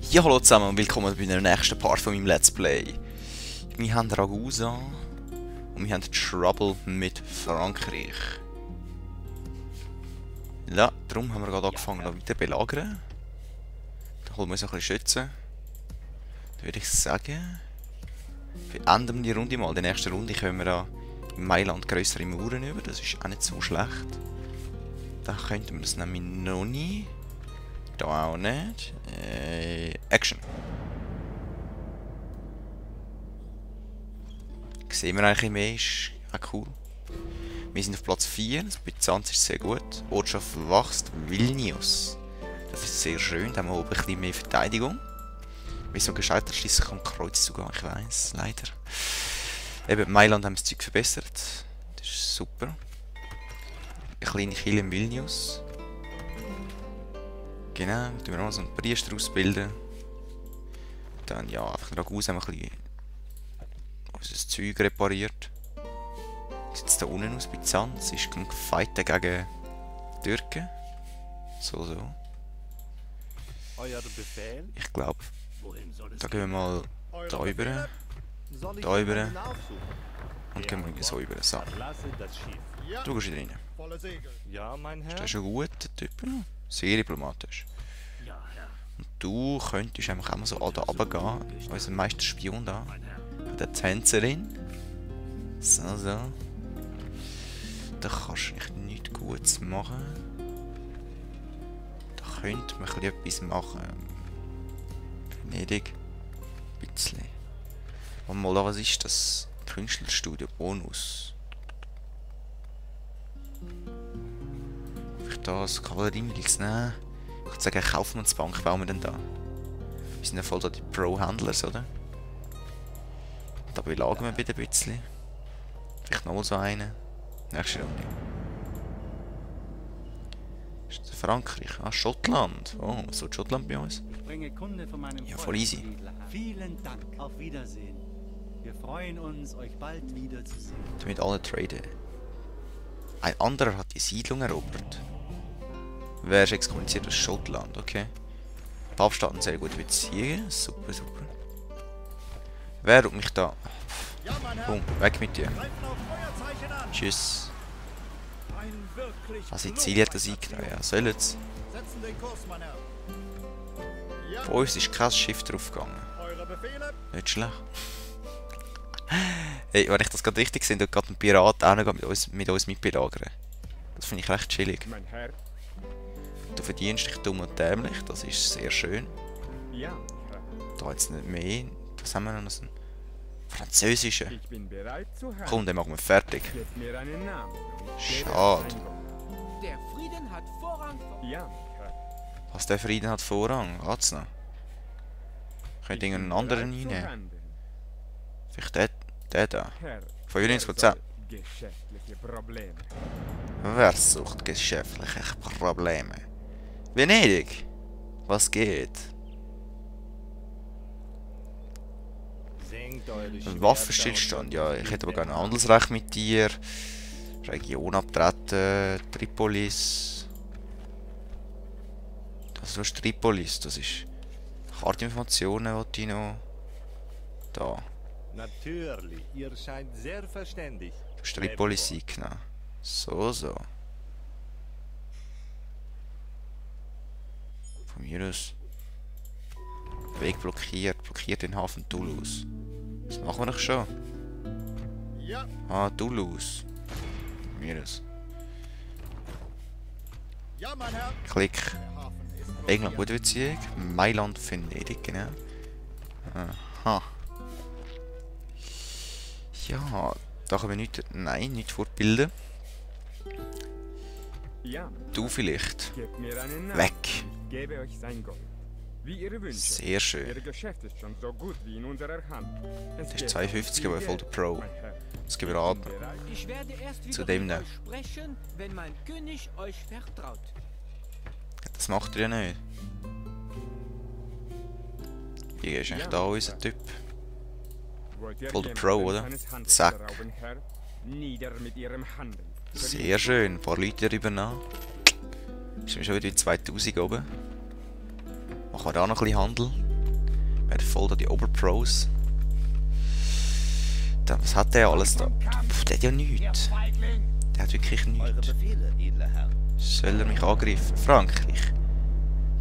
Ja, hallo zusammen und willkommen bei der nächsten Part von meinem Let's Play. Wir haben Ragusa und wir haben Trouble mit Frankreich. Ja, darum haben wir gerade angefangen noch weiter belagern. Da holen wir uns noch ein bisschen schützen. Da würde ich sagen, beenden wir die Runde mal. In der nächsten Runde können wir da in Mailand grössere Mauern über. Das ist auch nicht so schlecht. Da könnten wir das nämlich noch nie. Da auch nicht. Action. Sehen wir eigentlich mehr, ist auch cool. Wir sind auf Platz 4, das Byzanz ist sehr gut. Ortschaft wächst, Vilnius. Das ist sehr schön, da haben wir oben ein bisschen mehr Verteidigung. Wieso gescheitert schließlich am Kreuzzug, ich weiss, leider. Eben, Mailand haben das Zeug verbessert. Das ist super. Eine kleine Kille in Vilnius. Genau, tun wir auch so einen Priester ausbilden. Dann ja, einfach Ragusa haben wir ein bisschen unser Zeug repariert. Wie sieht es da unten aus? Byzanz ist gefightet gegen Türken. So. Euer Befehl? Ich glaube, da gehen wir mal da rüber. Soll ich Da rüber. einen aufsuchen? Und gehen wir so rüber. So, Verlasse das Schiff. du gehst rein. Ja, mein Herr? Ist das schon gut, der Typ? Sehr diplomatisch. Ja, Herr. Und du könntest einfach auch mal so da runtergehen. Unser Meisterspion da. Der Tänzerin. So. Da kannst du eigentlich nichts Gutes machen. Da könnte man etwas machen. Venedig. Ein bisschen. Und mal, was ist das? Künstlerstudio Bonus. Ob ich da das Kavalleriemilz nehmen? Ich würde sagen, Kaufmannsbank bauen wir denn da. Wir sind ja voll da die Pro-Händler, oder? Da belagern wir wieder ein bisschen. Vielleicht noch so einen. Nächste Runde. Ist das Frankreich? Ah, Schottland. Oh, was soll Schottland bei uns? Ich bringe Kunde von meinem Ja, voll easy. Vielen Dank. Auf Wiedersehen. Wir freuen uns, euch bald wiederzusehen. Mit allen traden. Ein anderer hat die Siedlung erobert. Wer ist exkommuniziert aus Schottland? Okay. Papst hat eine sehr gute Beziehung. Super. Wer tut mich da? Boom, weg mit dir. Tschüss. Sizilien hat das eingenommen. Ja, soll jetzt. Bei uns ist kein Schiff drauf gegangen. Nicht schlecht. Hey, wenn ich das gerade richtig sehe, tut gerade ein Pirat auch noch mit uns mitbelagern. Das finde ich recht chillig. Du verdienst dich dumm und dämlich, das ist sehr schön. Ja, Da jetzt nicht mehr. Was haben wir noch? So einen französischen. ich bin bereit zu hören. Komm, den machen wir fertig. Gebt mir einen Namen. Schade. Der Frieden hat Vorrang vor... Ja, Herr. Was der Frieden hat Vorrang? Geht's noch? Könnt ihr einen anderen Bereit zu reinnehmen? handeln. Vielleicht der da. Herr, 95%. soll geschäftliche Probleme. Wer sucht geschäftliche Probleme? Venedig! Was geht? Senkt eure Ein Schwerter Waffenstillstand, und ja. Ich hätte aber gerne ein Handelsrecht mit dir. Region abtreten, Tripolis. Das ist Tripolis, das ist Kartinformationen, die ich noch... Da. Natürlich, ihr scheint sehr verständig. Du hast Tripolis eingenommen. So. Von mir aus. Weg blockiert. Blockiert den Hafen Toulouse. Das machen wir doch schon. Ah, Toulouse. Von mir aus. Klick. England gute Beziehung. Mailand, Venedig, genau. Aha. Ja, da können wir nicht... Nein, nicht fortbilden. Ja, Du vielleicht. gebt mir einen Namen. Weg. Ich gebe euch sein Gold. Wie ihr wünscht. Sehr schön. Ihr Geschäft ist schon so gut wie in unserer Hand. Das ist 52, aber voll der Pro. Das geben wir ab. Ich werde erst wieder Zu dem mit da. euch sprechen, wenn mein König euch vertraut. Das macht er ja nicht. Wie ist eigentlich da unser Typ? Voll der Pro, oder? Zack. Nieder mit ihrem Handeln. Sehr schön. Ein paar Leute darüber nach. Ist schon wieder 2000 oben. Machen wir da noch ein bisschen Handel. Wir haben voll da die Oberpros. Dann, was hat der alles da? Pff, der hat ja nichts. Der hat wirklich nichts. Befehle, edler Herr. Soll er mich angreifen? Frankreich.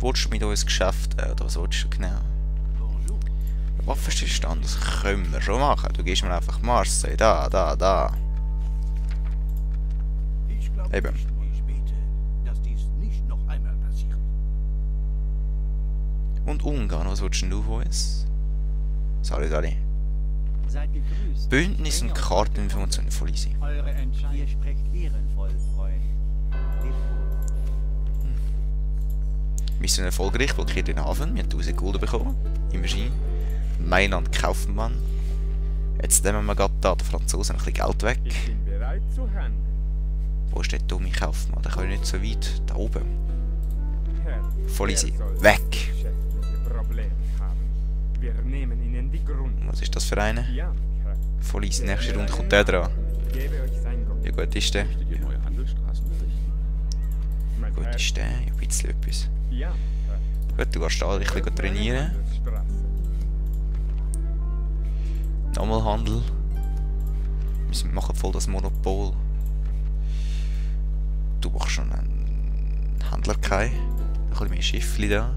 Willst du mit uns Geschäfte? Oder was willst du genau? Waffenstillstand, das können wir schon machen. Du gibst mir einfach Marseille. Da. Ich glaube Eben. nicht, wie ich bete, dass dies nicht noch einmal passiert. Und Ungarn, was willst denn du von uns? Sorry. Seid gegrüßt. Bündnis und Karteninformationen voll easy. Eure Entscheidung. Ihr sprecht ehrenvoll, Freund. Lebt wohl. Mission erfolgreich, blockiert den Hafen. Wir haben 1000 Gulden bekommen. Immerhin. Mailand Kaufmann. Jetzt nehmen wir gerade da den Franzosen ein bisschen Geld weg. Ich bin bereit zu handeln. Wo ist der dumme Kaufmann? Der kann ja nicht so weit. Da oben. Herr, Voll easy. er soll Weg! geschäftliche Probleme haben. Wir nehmen ihnen die Grund. Was ist das für eine? Ja, Herr. Voll easy. Nächste Runde kommt der dran. Ich gebe euch sein Grund. Wie gut ist der? Die neue Handelsstraßen errichten. Mein Gut Herr. ist der? Ja, ein bisschen etwas. Ja, Herr. Gut, du gehst da ein bisschen trainieren. Handelsstraße. Nochmal Handel. Wir machen voll das Monopol. Du machst schon einen Händler kein. Ein bisschen mehr Schiffli da.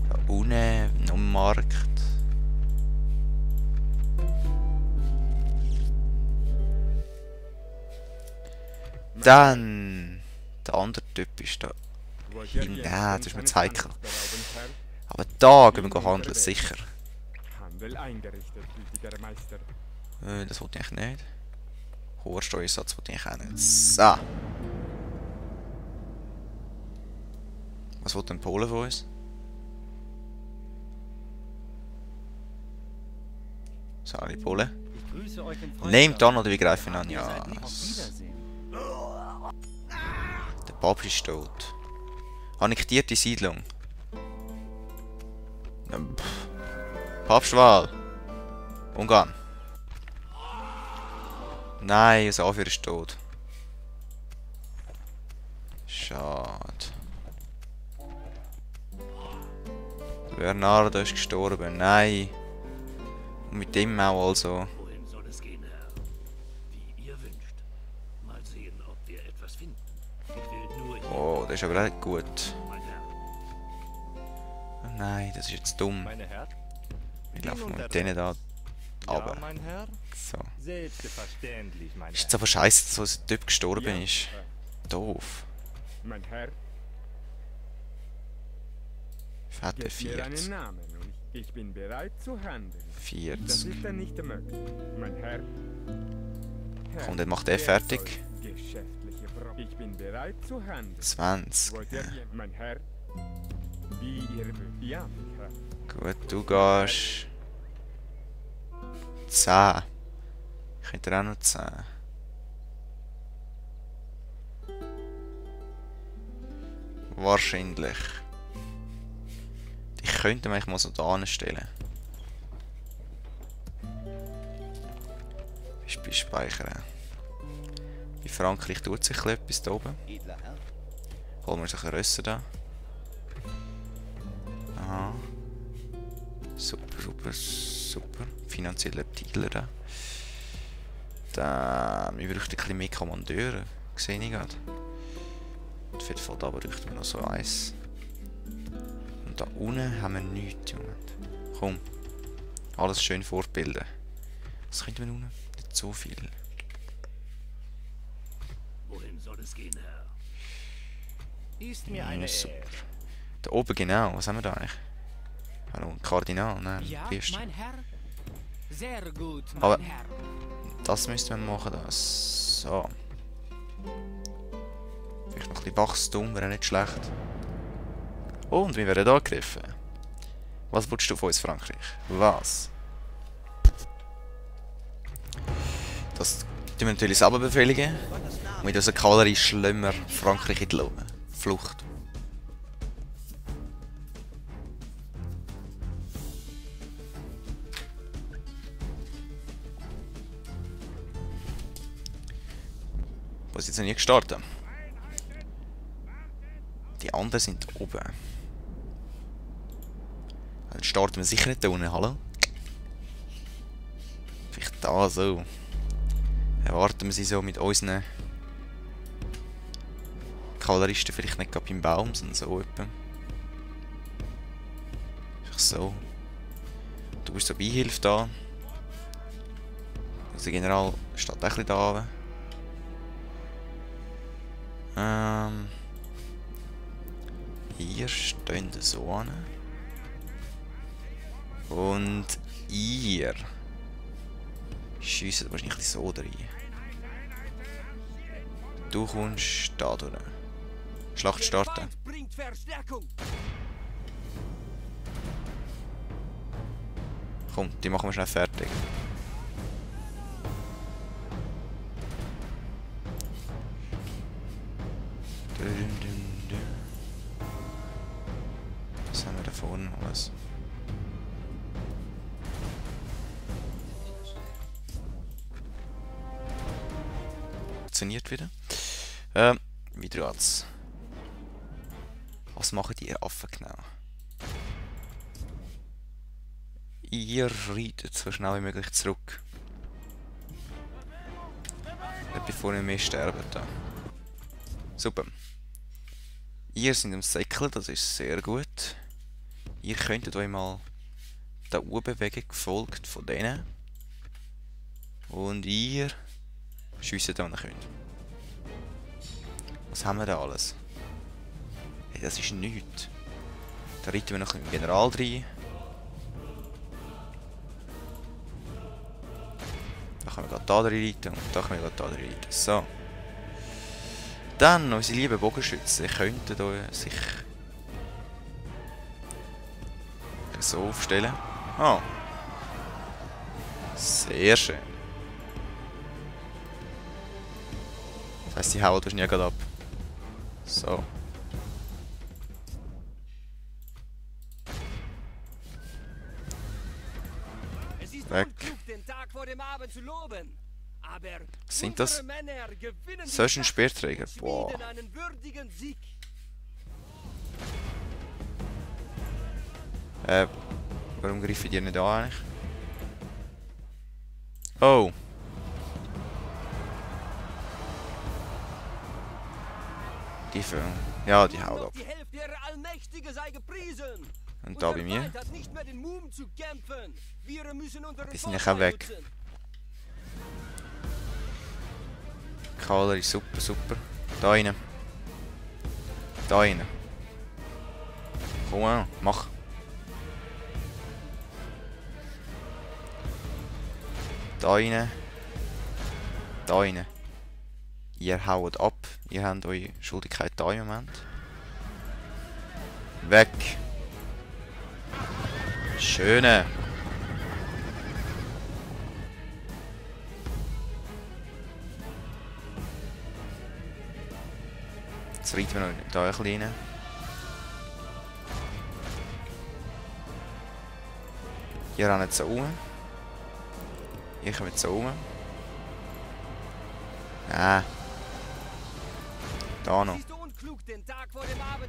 Da unten, noch am Markt. Dann der andere Typ ist da. Wollt ihr Nein, jetzt das ist mir uns zu heikel. eines Amtes berauben, Aber da gehen wir handeln, sicher. Herr? Handel eingerichtet, gütiger Meister. Das wollte ich eigentlich nicht. Hoher Steuersatz wollte ich auch nicht. So. Was will denn Polen von uns? So, alle Polen. Ich grüße euch in Freundschaft. Nehmt an oder wir greifen an. Ihr Ja. seid nicht. Auf Wiedersehen. Der Papst ist tot. Annektierte Siedlung. Papstwahl. Ungarn. Nein, unser Anführer ist tot. Schade. Bernardo ist gestorben. Nein. Und mit dem auch also. Wohin soll es gehen, Herr? Wie ihr wünscht. Mal sehen, ob wir etwas finden. Ich will nur hier, Oh, das ist aber nicht gut. mein Herr. Oh nein, das ist jetzt dumm. Meine Herr? Wir laufen mal mit denen da Ja, runter. mein Herr? So. Selbstverständlich, mein Ist jetzt Herr. aber scheiße, dass so ein Typ gestorben Ja, ist. Herr. Doof. Mein Herr, Fette gebt mir einen 40. Namen und ich bin bereit zu handeln. Das 40. ist er nicht möglich. Mein Herr. Herr, Komm, dann macht er wer fertig. soll geschäftliche Ich bin bereit zu handeln. 20. Wollt ihr, mein Herr? Wie ihr wünscht. Ja, Herr. Gut, du gehst. 10. Ich hätte auch noch 10. Wahrscheinlich. Ich könnte mich mal so da anstellen. Beispiel speichern. Bei Frankreich tut sich etwas da oben. Edler Herr? Holen wir uns ein Rösser da. Aha. Super. Finanzieller Dealer da. Dann, wir bräuchten ein bisschen mehr Kommandeure. Sehe ich gerade. Auf jeden Fall da bräuchten wir noch so eins. Und da unten haben wir nichts, Junge. Komm. Alles schön vorbilden. Was könnten wir unten? Nicht so viel. Wohin soll es gehen, Herr? Ist mir eine Super. Ehre. Da oben genau. Was haben wir da eigentlich? Hallo, ein Kardinal? Nein, Ja, Priester. mein Herr. Sehr gut, mein Aber- Herr. Das müssten wir machen. Das. So. Vielleicht noch ein bisschen Wachstum, wäre nicht schlecht. Und wir werden angegriffen. Was willst du von uns, Frankreich? Was? Das tun wir natürlich selber befehligen. Und mit unserer Kavallerie schlimmer Frankreich in die Flucht. Wo sind sie nicht gestartet? Die anderen sind oben. Also Jetzt starten wir sicher nicht da unten, hallo? Vielleicht da so. Erwarten wir sie so mit unseren Kavalleristen vielleicht nicht gerade beim Baum, sondern so etwa. Einfach so. Du bist so Beihilfe da. Also der General steht auch ein bisschen da oben. Hier stehen so an. Und ihr schiesst wahrscheinlich so rein. Du kommst da durch. Schlacht starten. Komm, die machen wir schnell fertig. Was haben wir da vorne alles? Funktioniert wieder. Wieder geht's. Was machen ihr Affen genau? Ihr reitet so schnell wie möglich zurück. Nicht bevor ihr mehr sterben da. Super. Ihr seid am Säckeln, das ist sehr gut. Ihr könntet euch mal da oben bewegen, gefolgt von denen. Und ihr schiessen, wenn ihr könnt. Was haben wir da alles? Hey, das ist nichts. Da reiten wir noch einen General rein. Da können wir gerade da reiten und da können wir gerade da reiten. So. Dann, unsere lieben Bogenschützen könnten sich so aufstellen. Oh. Sehr schön. Das heisst, die hauen wahrscheinlich gerade ab. So. Weg. Was sind das? Solchen Speerträger. Boah. Warum greife ich die nicht an eigentlich? Oh. Die Filme. Ja, die haut ab. Und da bei mir. Die sind ja auch weg. Kavallerie, super, super. Da rein. Da rein. Komm an, mach. Da rein. Da rein. Ihr haut ab. Ihr habt eure Schuldigkeit da im Moment. Weg. Schöne. Jetzt reiten wir noch da ein bisschen rein. Ihr rennt jetzt so rum. Ihr kommt jetzt so rum. Ah. Da noch.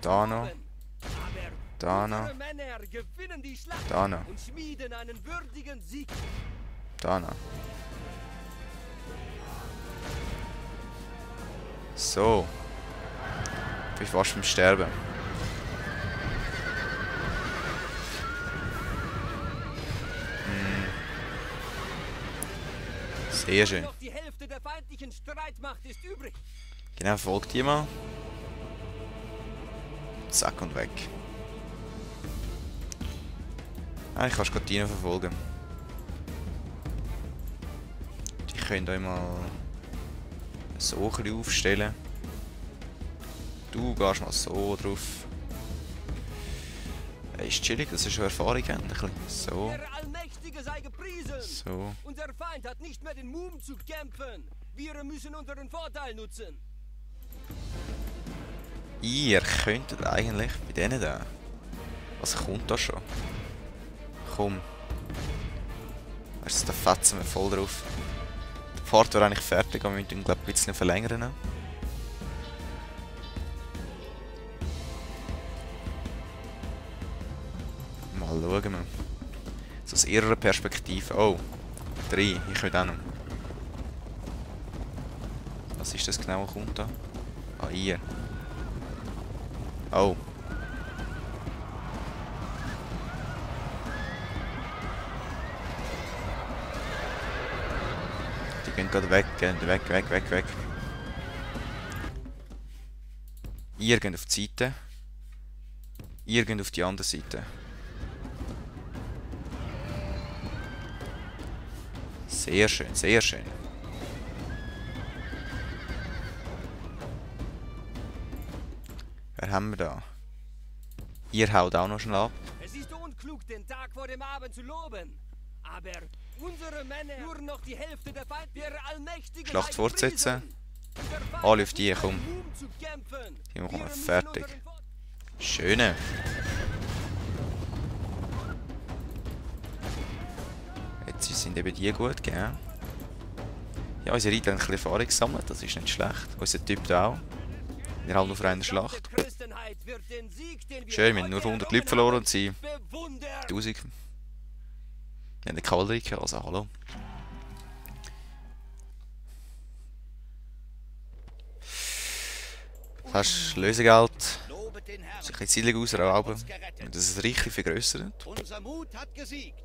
Da noch. Da noch. Da noch. Da noch. So. Ich bin fast beim Sterben. Sehr schön. Genau, folgt ihr mal. Zack und weg. Ah, ich kann Skatine verfolgen. Die könnt euch mal so ein bisschen aufstellen. Du gehst mal so drauf. Ist chillig, das ist schon Erfahrung. So. So. Unser Feind hat nicht mehr den Mumm zu kämpfen. Wir müssen unseren Vorteil nutzen. Ihr könntet eigentlich bei denen da. Was kommt da schon? Komm. Weißt du, da fetzen wir voll drauf. Die Fahrt wäre eigentlich fertig, aber wir müssen ihn, glaube ich, ein bisschen verlängern. Mal schauen wir. So aus ihrer Perspektive. Oh, 3, ich will auch noch. Was ist das genau, was kommt da? Ah, ihr. Oh. Die gehen gerade weg, weg. Ihr geht auf die Seite. Ihr geht auf die andere Seite. Sehr schön, sehr schön. Wer haben wir da? Ihr haut auch noch schnell ab. Es ist unklug, den Tag vor dem Abend zu loben. Aber unsere Männer, nur noch die Hälfte der Feind, der allmächtige Schlacht fortsetzen. Alle auf die, komm. Die machen wir fertig. Schöne. Jetzt sind eben die gut, gell? Ja, unsere Reiter haben ein bisschen Erfahrung gesammelt, das ist nicht schlecht. Unser Typ da auch. Wir haben nur für eine Schlacht. Schön, wir haben nur 100 Leute verloren und sie 1000. Wir haben eine Kavallerie gehabt, also hallo. Das heißt, Lösegeld. Das ist ein bisschen Zielung ausrauben. Und das ist richtig vergrößert. Unser Mut hat gesiegt.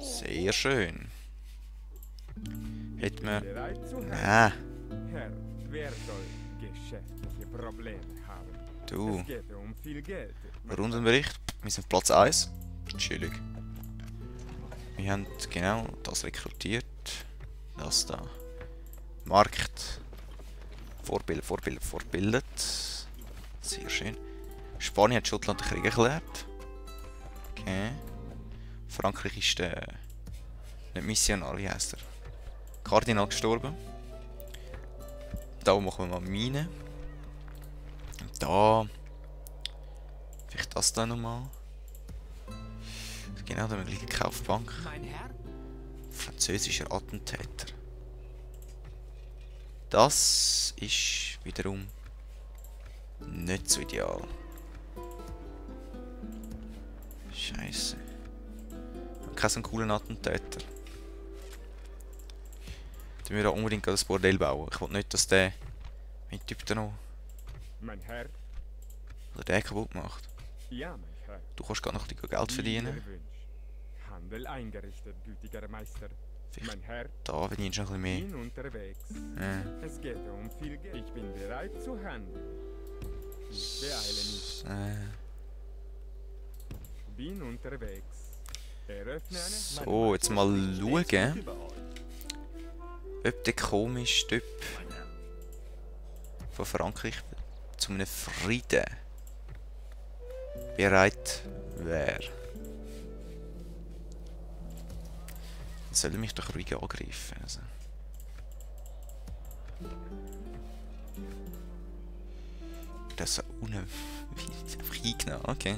Sehr schön. Hätten wir. Bereit zu handeln. Ah, Herr, wer soll geschäftliche Probleme haben? du. Es geht um viel Geld. Rundenbericht. Wir sind auf Platz 1. Chillig. Wir haben genau das rekrutiert. Das da. Markt. Vorbildet. Sehr schön. Spanien hat Schottland den Krieg erklärt. Okay. Frankreich ist der. Nicht Missionar, wie heisst er? Kardinal gestorben. Da machen wir mal Mine. Und da. Vielleicht das da nochmal. Genau, da haben wir gleich eine Kaufbank. Mein Herr? Französischer Attentäter. Das ist wiederum nicht so ideal. Scheiße. Ich habe keinen coolen Attentäter. Dann müssen wir unbedingt das Bordell bauen. Ich will nicht, dass der mein Typ da noch Mein Herr. oder der kaputt macht. Ja, mein Herr. Du kannst gar noch ein bisschen Geld Wie verdienen. Ihr wünscht. Handel eingerichtet, gütiger Meister. Vielleicht Mein Herr, da verdienst du noch ein bisschen bin unterwegs. mehr. Es geht um viel Geld. Ich bin bereit zu handeln. Ich beeile mich. Bin unterwegs. Eröffne eine. So, jetzt mal schauen, ob der komische Typ von Frankreich zu einem Frieden bereit wäre. Dann soll er mich doch ruhig angreifen. Also. Das ist so einfach eingenommen, okay.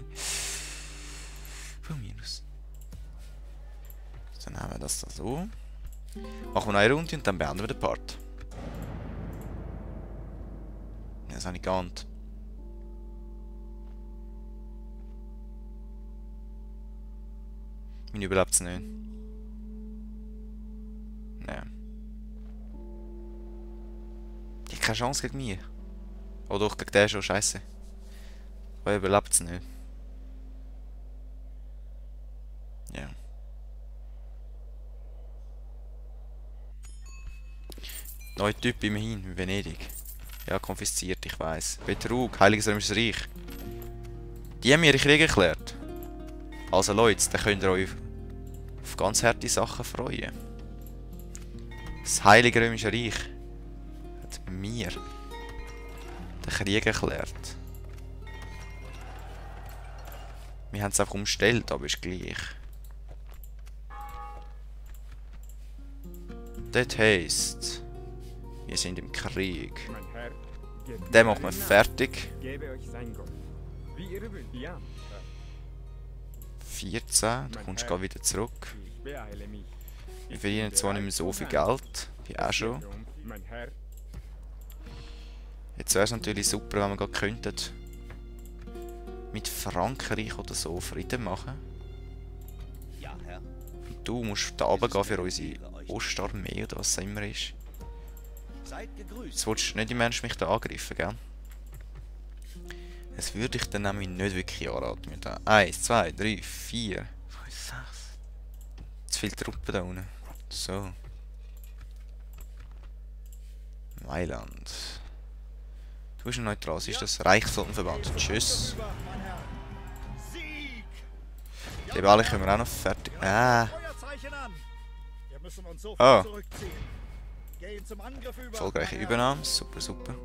Von mir aus. Dann haben wir das da so. Machen wir noch eine Runde und dann beenden wir den Part. Ja, das habe ich geahnt. Meine überlebt es nicht. Nein. Die hat keine Chance gegen mich. Oh doch, gegen den schon, scheiße. Aber überlebt es nicht. Ja. Neuer Typ immerhin, in Venedig. Ja, konfisziert, ich weiss. Betrug, Heiliges Römisches Reich. Die haben mir ihre Kriege erklärt. Also Leute, dann könnt ihr euch auf ganz harte Sachen freuen. Das Heilige Römische Reich hat mir den Krieg erklärt. Wir haben es einfach umgestellt, aber ist gleich. Das heisst, wir sind im Krieg. Mein Herr, gebt Den mir machen wir einen Namen. fertig. Gebe euch sein Gold. Wie ihr wünscht. Ja, mein Herr. 14, du kommst gerade wieder zurück. Ich beeile mich. Wir verdienen zwar nicht mehr so viel Geld, wie auch schon. Mein Herr, Jetzt wäre es natürlich super, wenn wir gerade könnten mit Frankreich oder so Frieden machen. Ja, Herr. Und du musst da runtergehen für unsere Ostarmee oder was es immer ist. Seid gegrüßt. Jetzt willst du nicht im Ernst mich da angreifen, gell? Das würde ich dann nämlich nicht wirklich anraten mit da. 1, 2, 3, 4, 5, 6. Zu viele Truppen da unten. So. Mailand. Du bist ein neutral, was ist das? Reichsflottenverband. Tschüss. Sieg! Die Bälle können wir auch noch fertig. Feuerzeichen an! Wir müssen uns sofort Oh. zurückziehen. Gehen zum Angriff über. Erfolgreiche mein Herr. Übernahme. Super, super.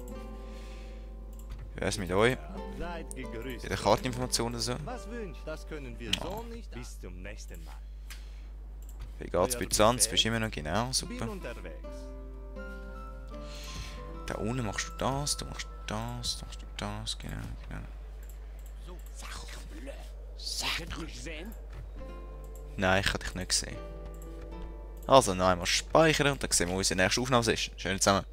Wie wär's mit euch? Seid gegrüßt. Wieder Karteninformationen oder so? Was wünscht, das können wir so nicht. Bis zum nächsten Mal. Wie geht's bei Byzanz? Bist du immer noch genau? Bin Super. unterwegs. Da unten machst du das, du machst das, da machst du das, genau, genau. Könnt ihr mich sehen? Nein, ich habe dich nicht gesehen. Also, noch einmal speichern und dann sehen wir uns in der nächsten Aufnahmesession. Schön zusammen.